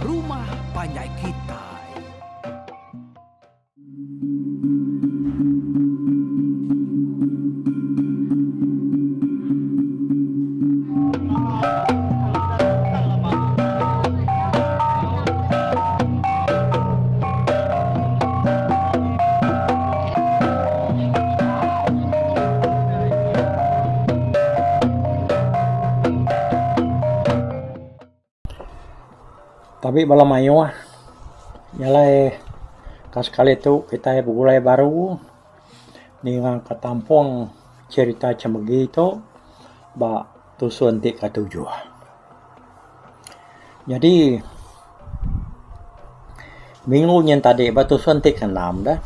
Rumah Panjai Kitai. Tabi bala mayuh nyalai ka sekali tu kitai begulai baru ninga ka tampung cherita chemegi tu ba tusun ti ketujuh. Nyadi minggu nyin tadi ba tusun ti keenam deh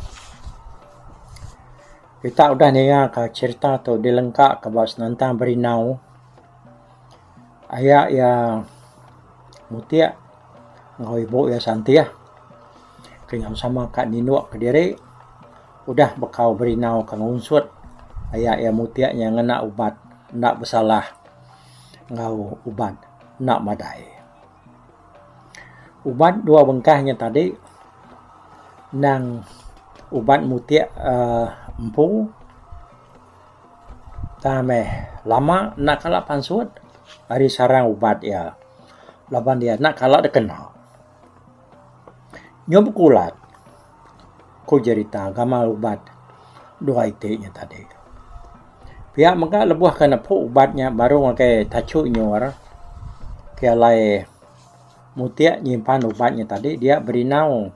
kita udah ninga ka cherita tu dilengka ka ba senentang berinau. Aya iya mutik enggau ibu iya santih ke nyau sama ka ninuk kediri udah bekau berinau ke ngunsut aya iya mutik nya ngena ubat enda besalah enggau ubat enda madai. Ubat dua bengkah nya tadi endang ubat mutik uhh empu. Tang meh lama enda kala pansut ari sarang ubat iya laban iya enda kala deka enda. Nyau bekulat ku jerita gamal ubat dua iti nya tadi. Pia mega lebuh ke nepu ubat nya baru ngagai tachu nyur ke alai mutik nyimpan ubat nya tadi dia berinau.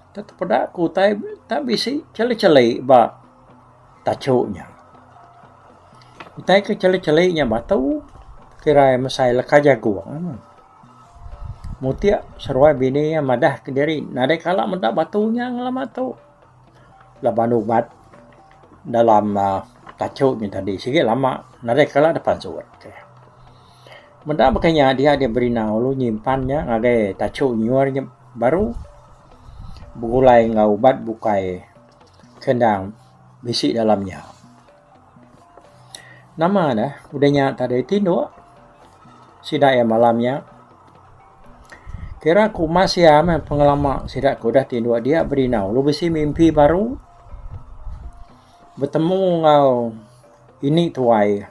Tepeda ku utai tak bisi cheli-cheli ba tachu nya. Utai ke cheli-cheli nya batu kirai mesai leka jagung. Mutik seruai bini iya madah kediri nadai kala meda batu nya ngelama tu. Laban ubat dalam uhh tachu nya tadi sigi lama nadai kala dep pansut. Meda baka nya dia deh berinau lalu nyimpan nya ngagai tachu nyuar nya baru begulai enggau ubat bukai ke endang bisi dalam nya. Nama deh udah nya tadi tinduk sida iya malam nya kira ku mas iya meh pengelama sida ke udah tinduk dia berinau lalu bisi mimpi baru betemu enggau ini tuai.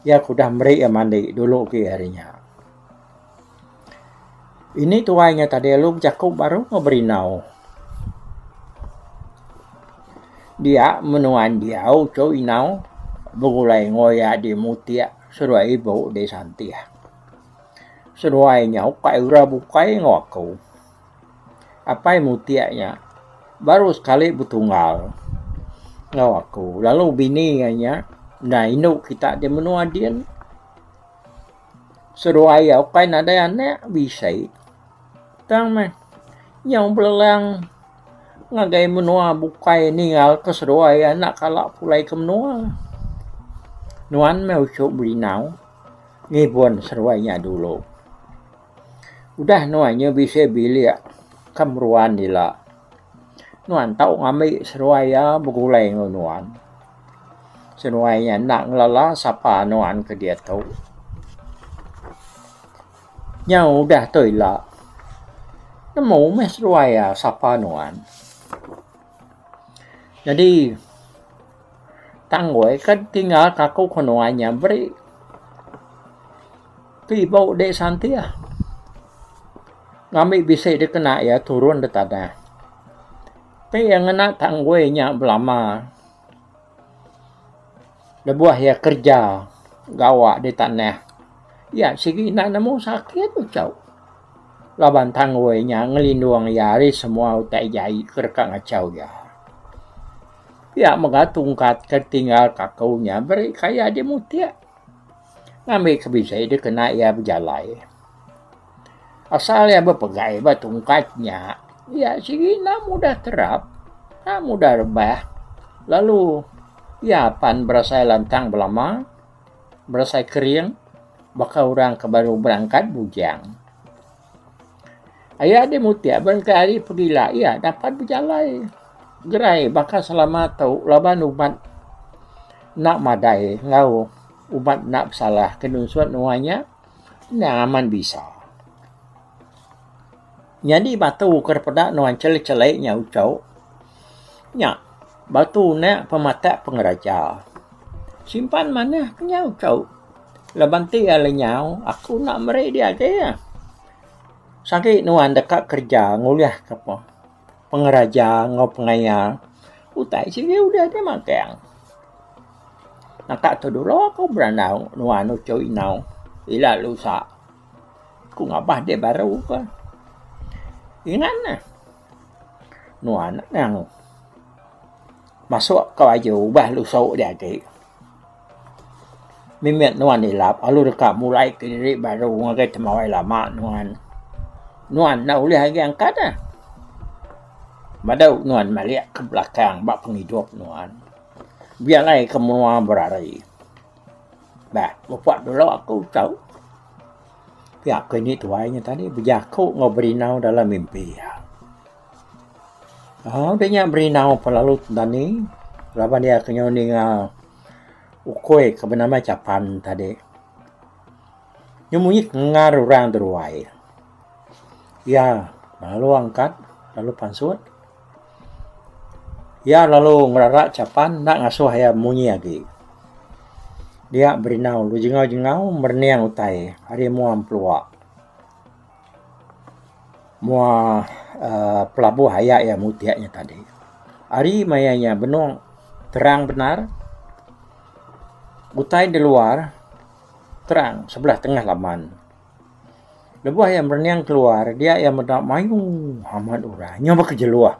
Iya ke udah meri iya mandi dulu agi ari nya. Ini tuai nya tadi lalu bejaku baru enggau berinau. Dia menua diau tu inau begulai enggau iya di mutik seduai ibu di santih. Seduai nya ukai orang bukai enggau aku. Apai mutik nya baru sekali betunggal enggau aku lalu bini iya nya enda indu kita di menua din. Seduai iya ukai nadai anak bisi tang meh nyau belelang ngagai menua bukai ninggal ke seduai iya enda kala pulai ke menua. Nuan meh uchu berinau ngibun seduai nya dulu. Udah nuan nya bisi bilik ke meruan ila. Nuan tau ngambi seduai iya begulai enggau nuan. Seduai iya enda ngelala sapa nuan ke diatu. Nyau udah tu ila nemu meh seduai iya sapa nuan. Nyadi tanggui ke tinggal ke aku ke nuan nya beri. Ti ibu dek santih ngambi bisi dikena iya turun da tanah. Ti iya ngena tanggui nya belama lebuh iya kerja gawa di tanah iya sigi enda nemu sakit uchu laban tanggui nya ngelindung iya ari semua utai jai ke deka ngachau iya. Pia mega tungkat ke tinggal kaku nya beri kaya di mutik. Ngambi ke bisi dikena iya bejalai. Asal iya bepegai ba tungkat nya, iya sigi enda mudah terap, enda mudah rebah lalu iya pan berasai lantang belama, berasai kering baka orang ke baru berangkat bujang. Aya deh mutik berengkah ari pegila iya dapat bejalai gerai baka selama tu laban ubat enda madai enggau ubat enda besalah ke nusut nuan nya endang amat bisa. Nyadi batu ke dipeda nuan cheli-cheli nya uchu nya batu nya pematak pengeraja. Simpan manah ke nya uchu laban ti iya lenyau aku enda meri dia agi. Sagi nuan deka kereja ngulihka pengeraja enggau pengaya utai sigi ulih deh magang. Naka tu dulu aku berandau nuan uchu inau ila lusa ku ngabah deh baru ka. Ingat ne nuan anang masuk ka baju ubah lusu deh agi. Mimit nuan ilap lalu deka mulai kediri baru ngagai temawai lama nuan. Nuan enda ulih agi angkat ah. Madu nuan malik ke belakang ba pengidup nuan. Bejalai ke menua berari. Bah mupuk dulu aku tau. Pia ku ini tuai nya tadi bejaku enggau berinau dalam mimpi iya. Aaa udah nya berinau pelalu dani laban iya ke nyau ninga ukui ke benama Chapan tadi. Nyau munyi ngar orang deruai. Iya lalu angkat lalu pansut. Iya lalu ngerara Chapan enda ngasuh iya munyi agi. Dia berinau lalu jengau-jengau merening utai ari mua empelua. Mua uhh pelabuh aya iya mutik nya tadi. Ari maya nya benung terang bendar utai da luar terang sebelah tengah laman. Lebuh iya merening keluar dia iya meda mayuh amat orang nyau bekejeluh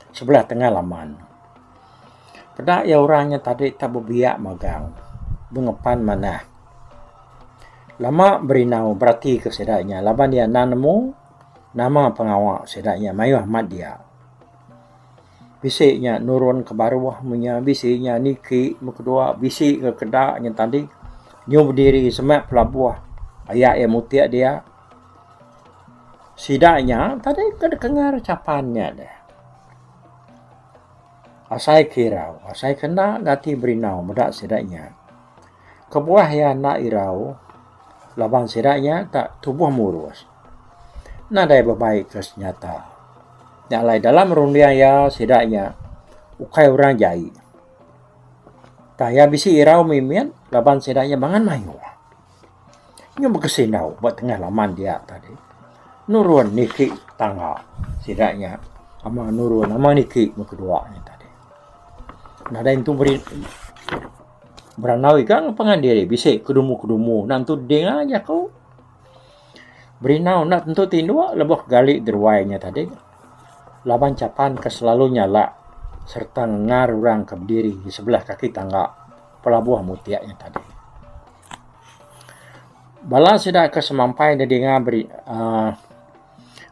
sebelah tengah laman. Peda iya orang nya tadi tak bebiak magang bengepan manah. Lama berinau beratika sida nya laban iya enda nemu nama pengawa sida nya mayuh amat dia. Bisi nya nurun ke baruh meh nya bisi nya niki meh kedua bisi ke keda nya tadi nyu bediri semak pelabuh aya iya mutik dia. Sida nya tadi ke dengar chapan nya deh. Asai ke irau asai ke enda gati berinau meda sida nya. Kebuah iya enda irau laban sida nya tak tubuh murus. Nadai bebaika senyata. Nya alai dalam runding iya sida nya ukai orang jai. Tang iya bisi irau mimit laban sida nya bangan mayuh. Nyau bekesinau ba tengah laman dia tadi. Nurun niki tangga sida nya ama nurun ama niki meh kedua nya tadi. Nadai entu beri berandau ika pangan diri bisi kedumu-kedumu enda entu dinga jaku. Berinau enda tentu tinduk lebuh gali deruai nya tadi laban chapan ke selalu nyala sereta ngengar orang ke bediri di sebelah kaki tangga pelabuh mutik nya tadi. Bala sida ke semampai nedinga beri uhh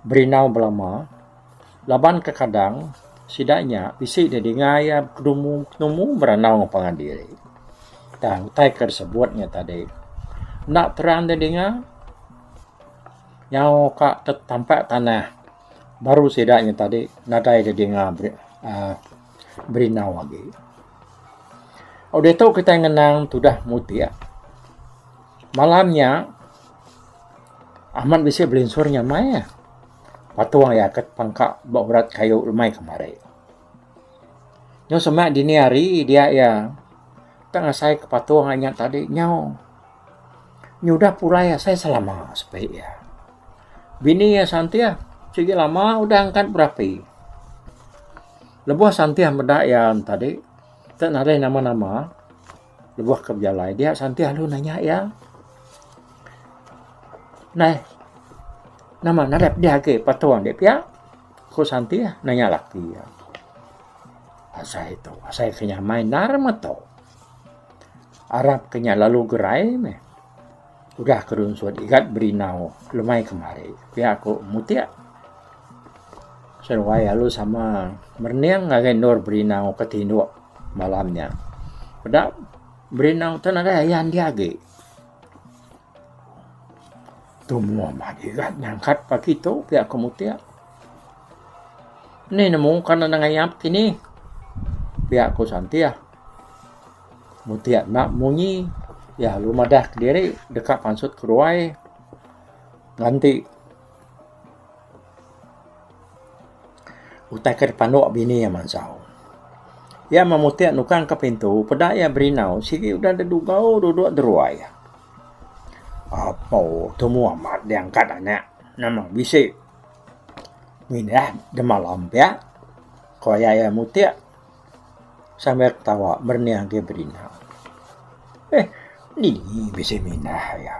berinau belama. Laban kekadang sida nya bisi deh dinga iya bekedumu kedumu berandau enggau pangan diri. Tang utai ke disebut nya tadi enda terang deh dinga nyau ka tetampak tanah baru sida nya tadi nadai deh dinga uhh berinau agi. Diatu kitai ngenang tudah mutik malam nya amat bisi belinsur nyamai. Patung iya ke pangka ba urat kayu lemai kemari. Nyau semak dini hari dia iya tak ngasai ke patung iya nya tadi nyau nyudah pulai asai selama sepi iya. Bini iya Santih sigi lama udah angkat berapi. Lebuh Santih meda iya tadi tak nadai nama-nama lebuh ke bejalai dia Santih lalu nanya iya. Nai nama nadai pedih agi patung andi pia ku Santih nanya laki iya. Asai tu asai ke nyamai endar meh tu. Arap ke nya lalu gerai meh udah ke runsut igat berinau lemai kemari pia ku mutik. Seduai lalu sama merening ngagai endur berinau ke tinduk malam nya. Peda berinau tu nadai ayan dia agi. Tumu amat igat nyangkat pagi tu pia ku mutik. Ni nemu kan ne ngayap kini pia ku Santih. Mutik enda munyi iya lalu madah kediri deka pansut keruai nganti. Utai ke dipanduk bini iya mansau. Iya memutik nukang ke pintu peda iya berinau sigi udah dedugau duduk deruai. Apo tumu amat diangkat anak nama bisi mindah demalam pia ku aya iya mutik sambil ketawa merening agi berinau. Eh dini bisi mindah iya.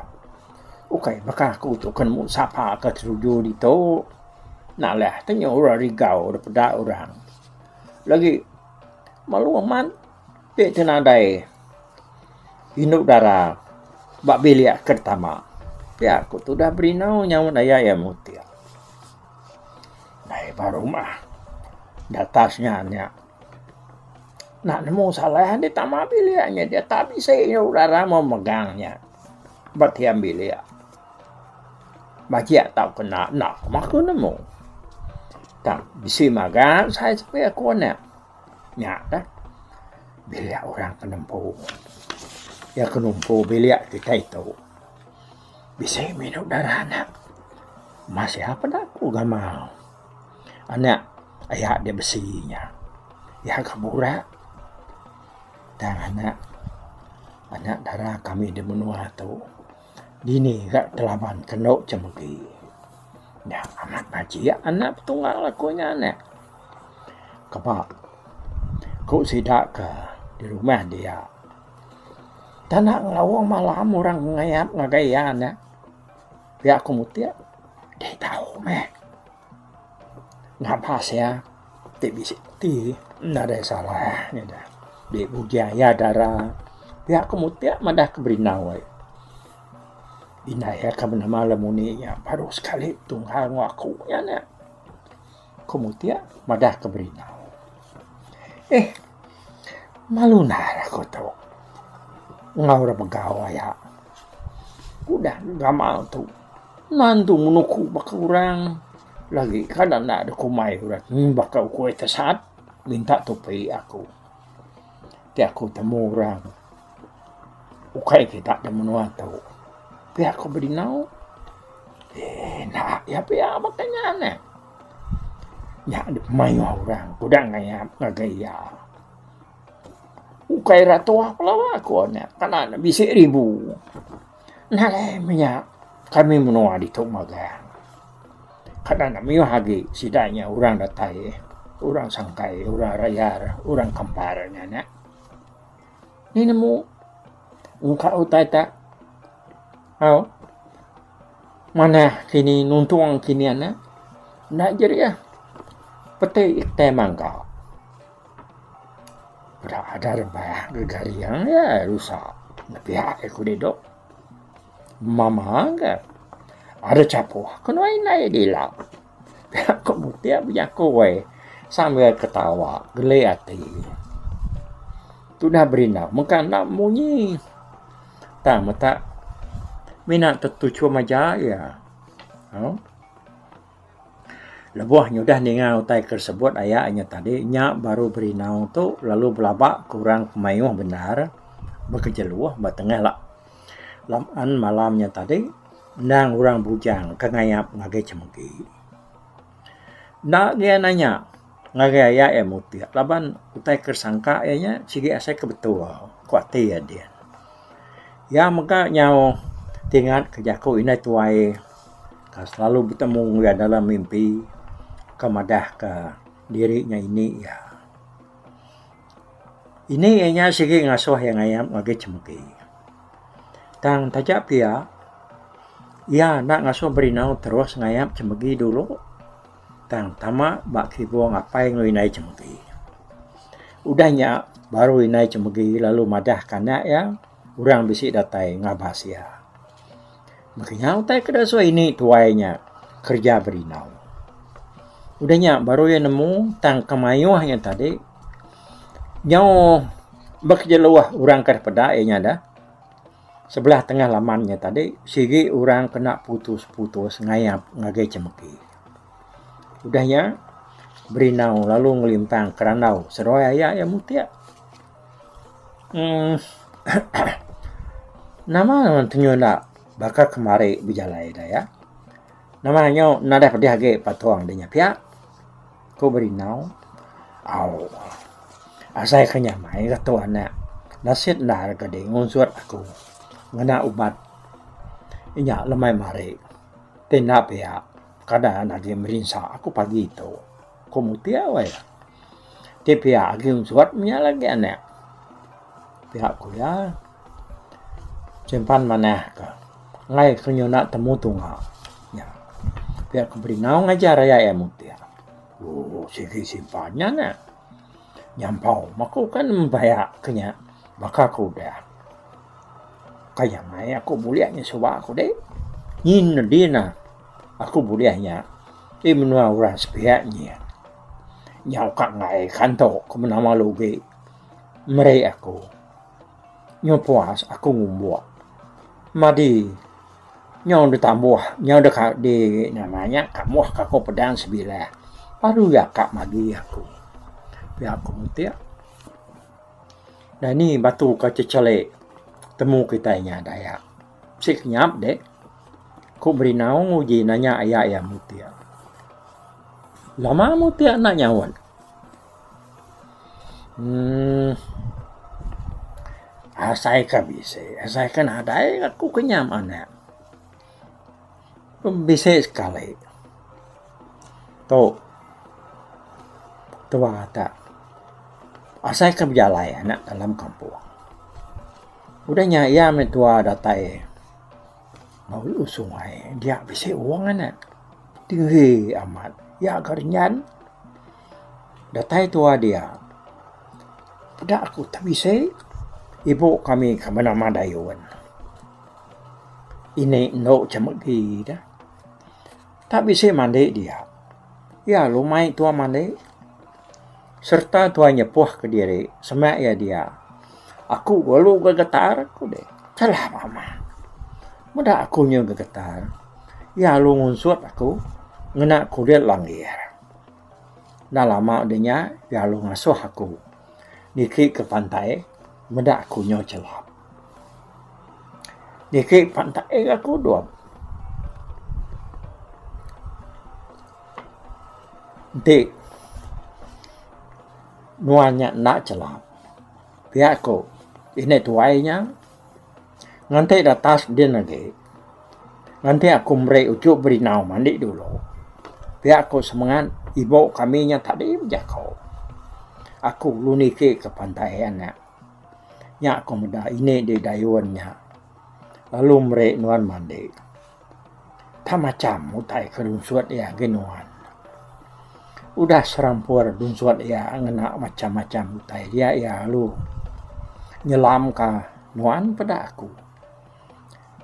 Ukai baka aku tu ke nemu sapa ke teruju ditu. Nalah te nyau orang rigau da peda orang. Lagi malu amat ti te nadai indu dara ba bilik ke tama. Pia ku tudah berinau nyaut aya iya mutik. Dai ba rumah datas nya nya. Enda nemu salah enti tama bilik nya dia tak bisi indu dara meh megang nya ba tiang bilik. Bajik tau ke enda enda meh aku nemu. Tang bisi magang sai sepi aku anak nya dah bilik orang ke nempu. Iya ke numpu bilik kitai tu bisi meh indu dara anak. Masih peda ku gamal. Anak aya da besi nya. Iya ga burak tang anak anak dara kami da menua tu dini ga telaban kenu chemegi. Nya amat bajik anak petunggal aku nya anak. Keba ku sida ke di rumah dia. Tanda ngelaung malam orang ngayap ngagai iya anak. Pia ku mutik deh tau meh. Ngabas iya ti bisi ti nadai salah nyadi di bujang iya dara pia ku mutik madah ke berindau ai. Indai iya ke benama Lemuni nya baru sekali tunggal enggau aku nya ne. Ku mutik madah ke berindau. Eh malu endar aku tu enggau ira begau aya. Udah gamal tu nandu menuku baka orang lagi kada enda da kumbai orang baka ukui tesat minta tupi aku. Ti aku temu orang ukai kita da menua tu pia ku bidinau eee enda iya pia baka nya neh. Nya mayuh orang udah ngayap ngagai iya. Ukai ira tuah pelawa ku nya kana ne bisi ribu. Nadai meh nya kami menua ditu magang. Kada ne mayuh agi sida nya orang datai orang sangkai orang rayar orang kampar nya nya. Ni nemu muka utai ta au manah kini nuntung kini anak enda jerih peti tai mangga. Peda ada rebah gegaring iya rusa nepiak iya ku didu. Mama ga ada chapuh ke nuan indai dila. Pia ku mutik bejaku ai sambil ketawa geli ati. Tudah berindau mega enda munyi tang meta mina tetuchum aja iya. Lebuh nyudah ninga utai ke sebut aya inya tadi nya baru berinau tu lalu belaba ke orang ke mayuh bendar bekejeluh ba tengah la laban malam nya tadi endang orang bujang ke ngayap ngagai chemegi. Enda gia nanya ngagai aya iya mutik laban utai ke sangka iya nya sigi asai ke betul ku ati iya din. Iya mega nyau tingat ke jaku indai tuai. Ka selalu betemu iya dalam mimpi ka madah ka diri nya ini iya. Ini iya nya sigi ngasuh iya ngayap ngagai chemegi. Tang taja pia iya enda ngasuh berinau terus ngayap chemegi dulu tang tama ba kibung apai enggau indai chemegi. Udah nya baru indai chemegi lalu madah ka anak iya orang bisi datai ngabas iya. Maka nya utai ke dasuh ini tuai nya kereja berinau. Udah nya baru iya nemu tang kemayuh nya tadi nyau bekejeluh orang ke peda iya nya dah sebelah tengah laman nya tadi sigi orang kena putus-putus ngayap ngagai chemegi. Udah nya berinau lalu ngelimpang kerandau seduai aya iya mutik. Uhh nama nuan tenyu enda baka kemari bejalai da ya. Nama nyu nadai pedih agi patung de nya pia. Ku Berinau. Au. Asai ke nyamai ga tu anak. Nasit endar ga deh ngunsut aku ngena ubat inya lemai mari. Ti enda pia kada ne agi merinsa aku pagi tu. Ku Mutik weh. Ti pia agi unsut mih lagi anak. Pia ku iya. Simpan manah ka enggai ke nyuna temu tunga. Nya. Pia ku Berinau ngajar aya iya Mutik. Ooh sigi simpan nya neh. Nyampau aku kan baya ke nya baka ke udah. Kai nyamai aku bulih nya suba ku deh. Nyin ne din ne aku bulih nya ti menua orang sepiak nyin. Nyau ka enggai kantok ke menama lugi meri aku. Nyau puas aku ngumbuk. Madi nyau ditambuh nyau deka di nama nya kambuh ka aku pedang sebilah baru iya ka magi aku. Pia ku Mutik. Dani batu ka checheli temu kitai nya Dayak. Bisi kenyap deh. Ku Berinau nguji nanya aya iya Mutik. Lama Mutik enda nyaut. Uhh asai ka bisi asai ka nadai aku kenyam anak. Bisi sekali tu tua ta asai ka bejalai anak dalam kampung. Udah nya iya meh tua datai ulu sungai dia bisi wong anak tinggi amat iya ga ringan. Datai tua dia peda aku tak bisi ibu kami ke benama Dayun. Ini endo chemegi da. Tak bisi mandi dia. Iya lumai tua mandi sereta tua nyepuh kediri semak iya dia. Aku lalu gegetar ku deh. Salah mama. Meda aku nyu gegetar. Iya lalu ngunsut aku ngena kulit langgir. Enda lama udah nya iya lalu ngasuh aku niki ke pantai meda aku nyau chelap. Niki pantai aku dok. Enti nuan nya enda chelap pia ku indi tuai nya nganti datas din agi. Nganti aku meri uchu berinau mandi dulu. Pia ku semengat ibu kami nya tadi bejako. Aku lalu niki ke pantai anak. Nya ku meda ini di dayun nya lalu meri nuan mandi. Tak macam utai ke dunsut iya agi nuan. Udah serampur dunsut iya ngena macam-macam utai dia iya lalu nyelam ka nuan peda aku.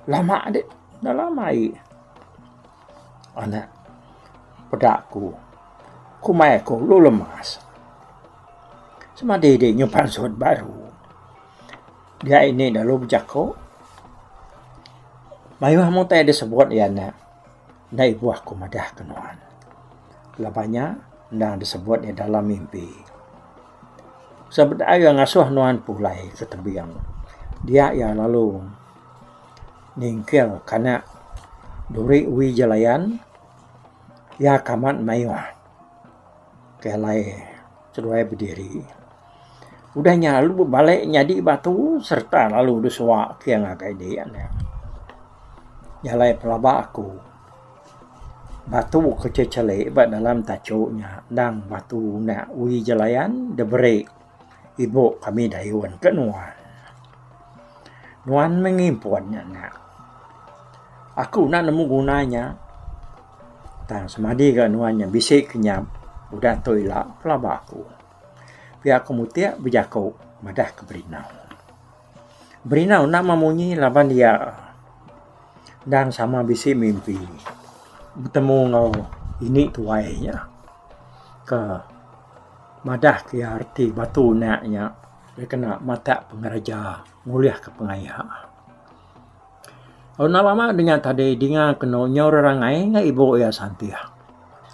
Lama dik dalam ai anak peda aku kumbai aku lu lemas. Semadi dik nyupan sut baru dia ini lalu bejako mayuh mung tai disebut iya ne enda ibuh aku madah ke nuan. Laban nya endang disebut iya dalam mimpi. Sebedau iya ngasuh nuan pulai ke tebing dia iya lalu ningkil kanak duri wi jelayan iya ke amat mayuh ke alai seduai bediri. Udah nya lalu bebali nyadi batu sereta lalu disuwa ke ngagai dia ne. Jalai pelaba aku batu ke checheli ba dalam tachu nya endang batu enda wi jelayan diberi ibu kami dayun ke nuan. Nuan meh ngimpun nya anak. Aku enda nemu guna nya tang semadi ga nuan nya bisi kenyap udah tu ila pelaba aku. Pia ku Mutik bejaku madah ke Berinau. Berinau enda memunyi laban iya endang sama bisi mimpi betemu enggau ini tuai nya ke madah ke iya reti batu anak nya dikena matak pengeraja ngulih ke pengaya. Enda lama dinga tadi dinga kenu nyau rerangai enggau ibu iya santih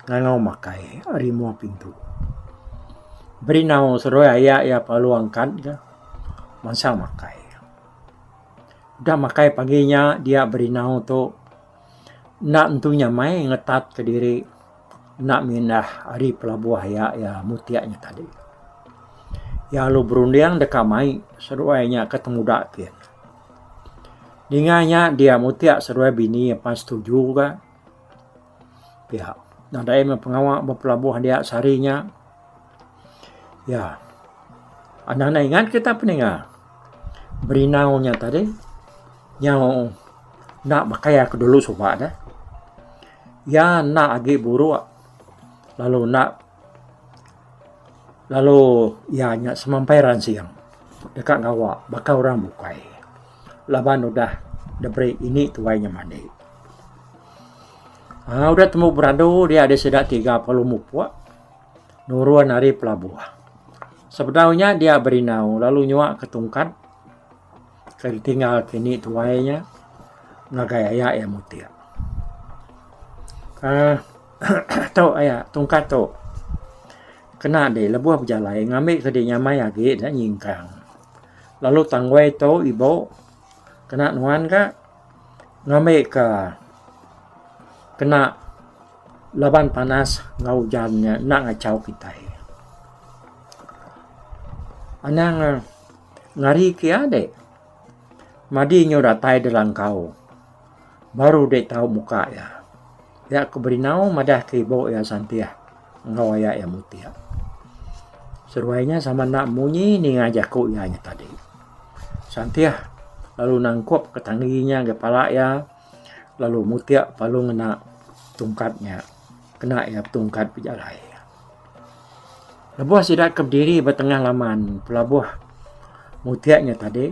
ngangau makai ari mua pintu. Berinau seduai aya iya perlu angkat ka mansang makai. Udah makai pagi nya dia berinau tu enda entu nyamai ngetat kediri. Enda mindah ari pelabuh iya iya mutik nya tadi. Iya lalu berunding deka mai seduai nya ke temuda kin. Ninga nya dia mutik seduai bini apan setuju ga. Pia nadai meh pengawa bepelabuh dia sehari nya. Iya anang enda ingat kita peninga berinau nya tadi nyau enda baka iya ke dulu suba deh. Iya enda agi buruk lalu enda lalu iya nya semampai ransing deka gawa baka orang bukai laban udah diberi ini tuai nya mandi. Aaa udah tembu beradu dia deh sida 30 mupuk nurun ari pelabuh. Sebedau nya dia berinau lalu nyua ke tungkat ke ditinggal ke ini tuai nya ngagai aya iya mutik. Aaa tu aya tungkat tu kena deh lebuh bejalai ngambi ke deh nyamai agi da nyingkang. Lalu tanggui tu ibu kena nuan ka. Ngambika kena laban panas enggau ujan nya enda ngachau kitai. Anang ngari ke iya deh. Madi nyu datai da langkau baru deh tau muka iya. Pia ku Berinau madah ke ibu iya Santih enggau aya iya Mutik. Seduai nya sama enda munyi ninga jaku iya nya tadi. Santih lalu nangkup ke tanggi nya ngagai pala iya lalu mutik lalu ngena tungkat nya kena iya betungkat bejalai. Lebuh sida ke bediri ba tengah laman pelabuh mutik nya tadi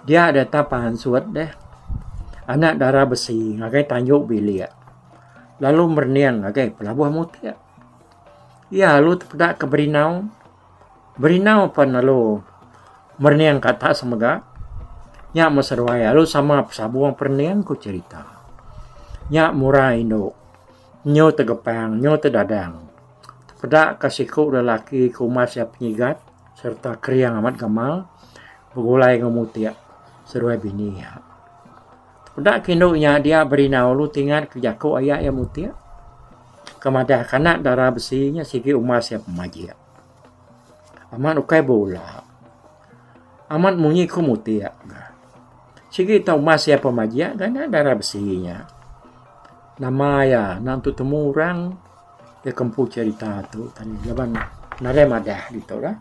dia deka pansut deh anak dara besi ngagai tanju bilik lalu merening ngagai pelabuh mutik. Iya lalu tepeda ke berinau. Berinau pan lalu merening ke atas mega nya meh seduai lalu sama pesabung perening ku cherita. Nya murah indu nyu tegepang nyu tedadang tepeda ka siku lelaki ke umas iya penyigat sereta kering amat gamal begulai enggau mutik seduai bini iya. Peda ke indu nya dia berinau lalu tingat ke jaku aya iya mutik ke madah ke anak dara besi nya sigi umas iya pemajik. Amat ukai bula. Amat munyi ku mutik. Sigi tau umas iya pemajik ga anak dara besi nya. Nama iya enda tentu temu orang ke empu cherita tu tadi laban nadai madah ditu lah.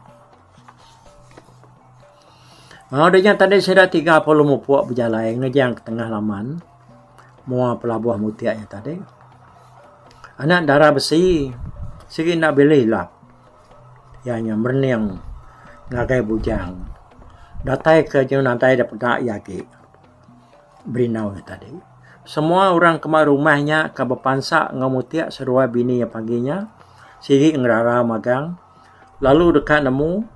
Udah nya tadi sida 30 mupuk bejalai ngejang ke tengah laman mua pelabuh mutik nya tadi. Anak dara besi sigi enda bilih ilap iya nya merening ngagai bujang datai ke nyau nadai da peda iya agi berinau nya tadi. Semua orang ke ba rumah nya ke bepansa enggau mutik seduai bini iya pagi nya sigi ngerara magang. Lalu deka nemu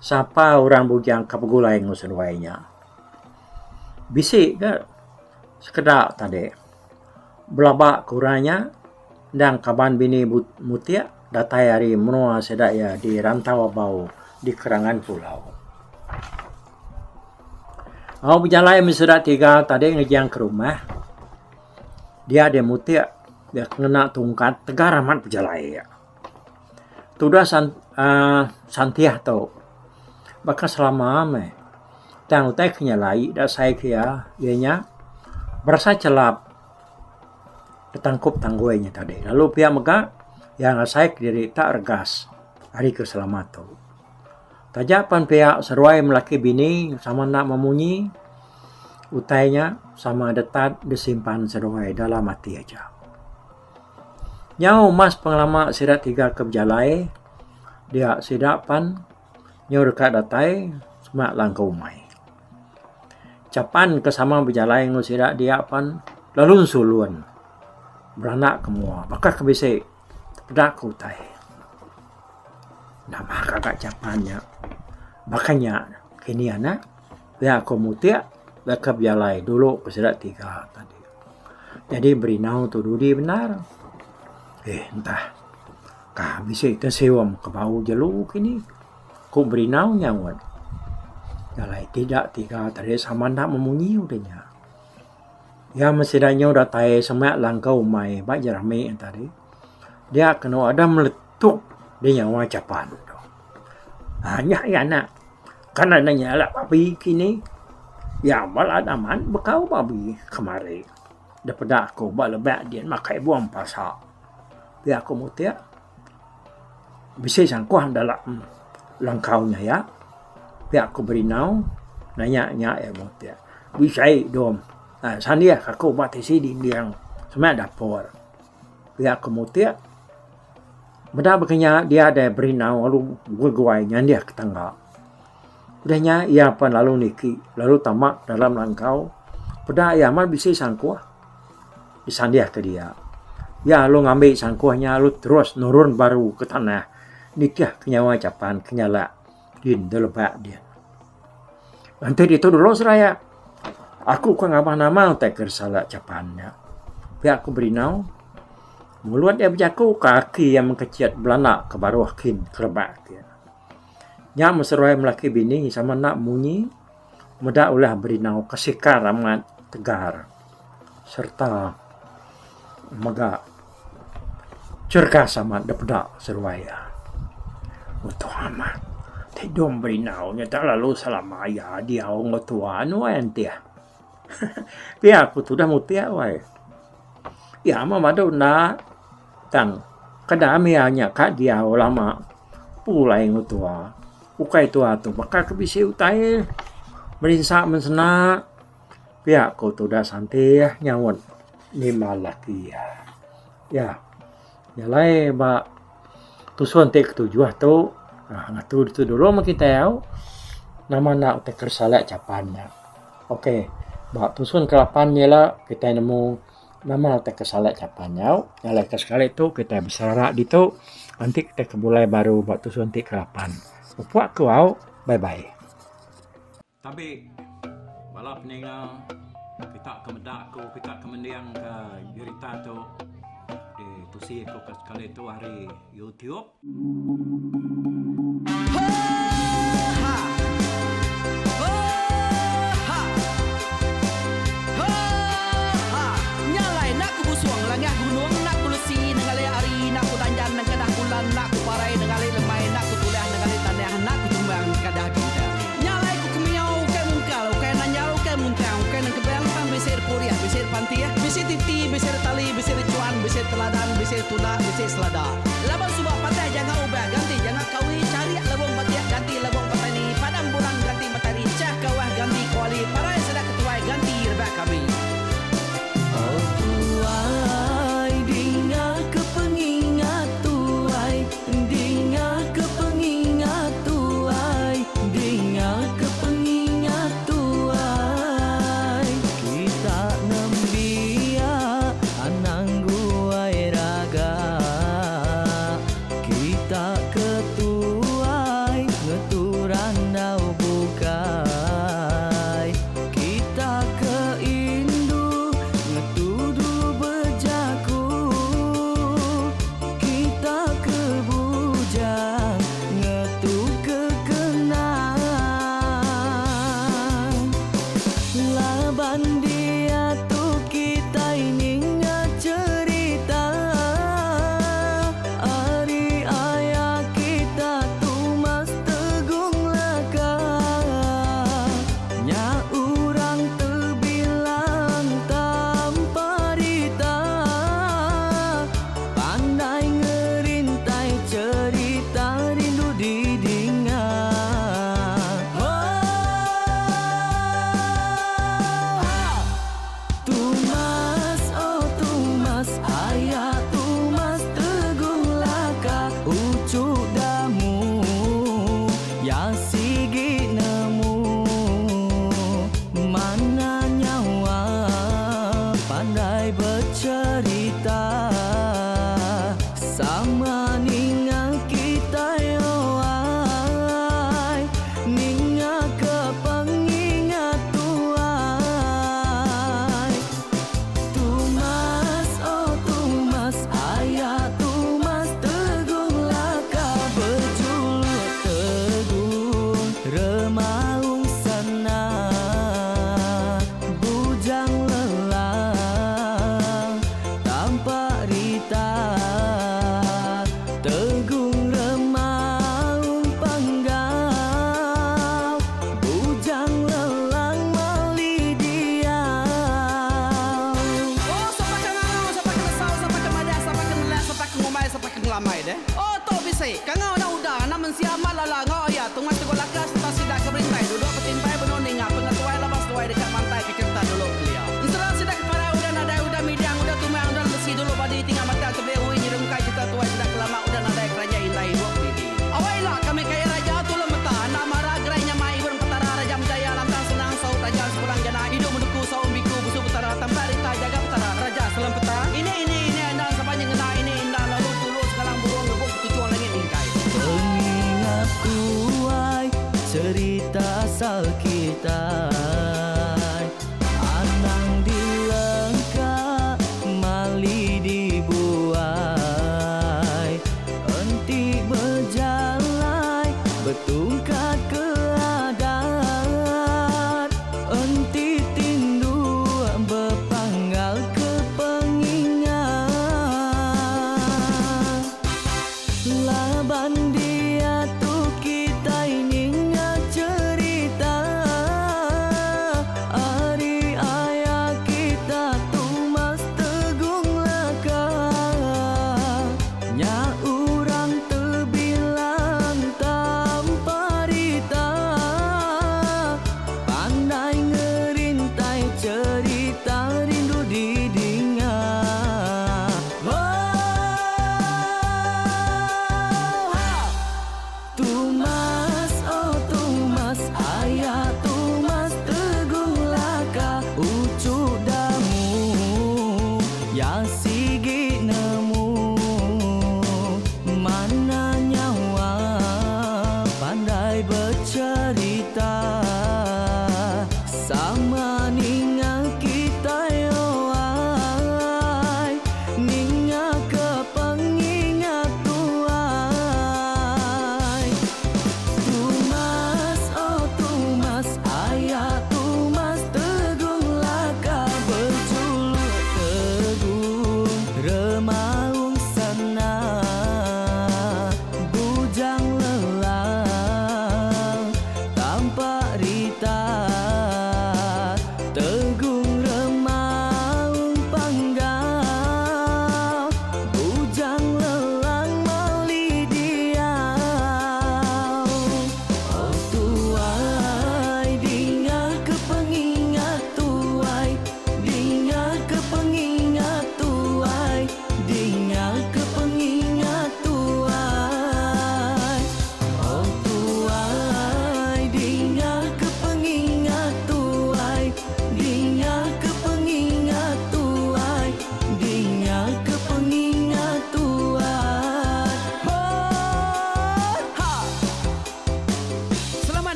sapa orang bujang ke begulai enggau seduai nya. Bisi ga sekeda tadi belaba ke orang nya endang kaban bini mutik datai ari menua sida iya di Rantau Abau di Kerangan Pulau. Au bejalai meh sida tiga tadi ngejang ke rumah dia deh mutik ngena tungkat tegar amat pejalai iya. Tudah san uhh santih tu baka selama meh tang utai ke nyelai da asai ke iya, iya nya berasai chelap betangkup tanggui nya tadi lalu pia mega iya ngasai kediri tak regas ari ke selama tu. Taja pan pia seruai melaki bini sama enda memunyi utai nya sama detat disimpan seduai dalam ati aja. Nyau mas pengelama sida tiga ke bejalai dia sida pan nyau deka datai semak langkau umai. Chapan ke sama bejalai enggau sida dia pan lalu ensulun beranak ke mua baka ke bisi tepeda ke utai. Nama gaga chapan nya baka nya kini anak pia ko mutik baka bejalai dulu ke sida tiga tadi. Nyadi berinau tu dudi bendar. Eh entah ka bisi te sium ke bau jelu kini ku berinau nyaut. Alai tida tiga tadi sama enda memunyi udah nya. Iya meh sida nyau datai semak langkau umai ba jerami tadi. Dia kenu ada meletup di nyawa chapan tu. Haa nya iya anak. Kan enda nyalak babi kini. Iya balat amat bekau babi kemari. Da peda aku ba lebak din makai buong pasa. Pia ku mutik bisi sangkuh dalam langkau nya iya. Pia ku Berinau nanya nya iya mutik. Bisi dom sandih aku ba tisi dinding semak dapur. Pia ku mutik meda baka nya dia deh Berinau lalu beguai nyandih ke tangga. Udah nya iya pan lalu niki lalu tama dalam langkau peda iya amat bisi sangkuh disandih ke dia. Iya lalu ngambi sangkuh nya lalu terus nurun baru ke tanah nitih ke nyawa chapan ke nyalak din da lebak din. Enti ditu dulu seraya aku ke ngabah nama utai ke disalak chapan nya. Pia ku Berinau mulut iya bejaku kaki iya mengkechit belanda ke baruh kin ke lebak kin. Nya meh seruai melaki bini sama enda munyi meda ulah Berinau ke sikar amat tegar sereta mega cergas amat da peda seruai iya. Utuh amat ti dong Berinau nya tak lalu selama iya diau enggau tuan wai antih. Pia ku tudah mutik wai. Iya meh madu enda tang kada mih iya nya ka diau lama pulai enggau tua. Ukai tua tu baka ke bisi utai merinsa mensena pia ku tudah santih nyaut nimbal laki iya. Iya jalai ba tusun ti ketujuh tu uhh ngatu ditu dulu meh kitai au nama enda utai keresalak chapan nya. Ok ba tusun ke lapan nya ila kitai nemu nama utai ke salak chapan nya au. Alai ke sekali tu kitai beserara ditu enti kitai ke bulai baru ba tusun ti ke lapan. Upok ku au bye bye. Tabi bala peninga kita ke meda aku kita ke mending ka jerita tu ditusi aku ke sekali tu ari YouTube. Laban suba patah janga ubah ganti janga kawi charik lebong batik ganti lebong petani padam bulan ganti matari chah kawah ganti kuali parai sida ketuai ganti rebak kami. Oh tuai dinga ke pengingat tuai dinga ke pengingat tuai dinga ke pengingat tuai kita nembiak anang guai raga kita ke tuai ngetu randau bukai kita ke indu ngetu dulu bejaku kita ke bujang ngetu ke kenang laban diatu kitai ninga cherita ari aya kita Tumas Tegung Laka nya orang tebilang tanpa rita pandai ngerintai cherita rindu didinga. Tumas oh Tumas aya Tumas Tegung Laka uchu damu ya sigi nemu mana nyawa pandai becherita sama ninga kitai oai ninga ke pengingat tuai. Tumas oh Tumas aya Tumas Tegung Laka bejuluk Tegung Remaung Sana Bujang Lelang Tampak Rita. mensia amat lala enggau aya Tungas Teguh Laka sereta sida ke berintai duduk betimpai benung ninga pengetuai laban seduai deka mantai ke cherita dulu kelia. Ensera sida ke parai udah nadai udah midang.